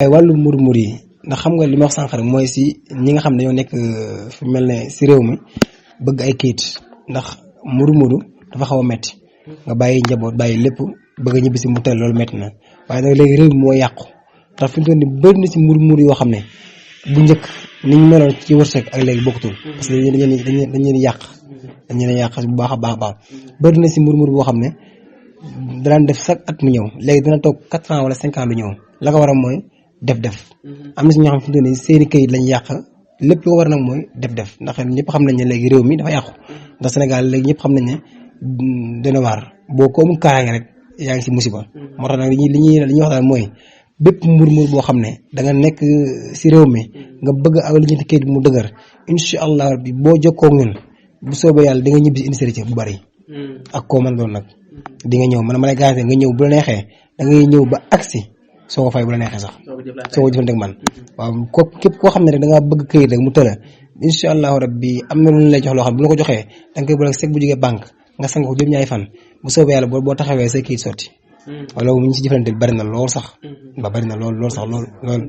waaye wàllu mur-mur yi ndax xam nga li ma wax sànq rek mooy si ñi nga xam ne dañoo nekk fi mel ne si réew mi bëgg ay kayit ndax mur-muru dafa xaw a metti nga bàyyi njaboot bàyyi lépp bëgg a ñibbi si mu teel loolu metti na waaye nag léegi réew mi moo yàqu ndax fi mu toll nii bëri na si mur-mur yoo xam ne bu njëkk ni ñu meloon ci wërsëg ak léegi bokkutul parce que dañ leen yàq bu baax a baax bëri na si mur-mur boo xam ne daan def chaque at mu ñëw léegi dina toog 4 ans wala 5 ans du ñëw la ko waral mooy def am na si ñoo xam fi mu toll nii seeni këyit lañ yàq lépp lu ko war nag mooy def ndax ñëpp xam nañ ne léegi réew mi dafa yàqu ndax Sénégal léegi ñëpp xam nañ ne dina waar boo ko amul kaaraange rek yaa ngi si musiba moo tax nag li ñuy wax daal mooy bépp mur-mur boo xam ne da nga nekk si réew mi nga bëgg ak li ñeenti këyit mu dëgër incha allah rabbi boo jokkoo ñun bu soobee yàlla di nga ñibbi si insécurité bu bari ak koo mën doon nag di nga ñëw man ma lay garanti nga ñëw bu la neexee da ngay ñëw ba agsi soo ko fay bu la neexee sax soo ko jëfandikoo ak man waaw ko képp koo xam ne rek da ngaa bëgg këyit rek mu tëla incha allahu rabbi am na lu ñu lay jox loo xam bu la ko joxee da nga koy boole seg bu jógee banque nga sang ko juróom ñaari fan bu soobee yàlla boo taxawee say këyit sotti wala mu ñu si jëfandikoo bari na lool sax ba bari na lool sax lool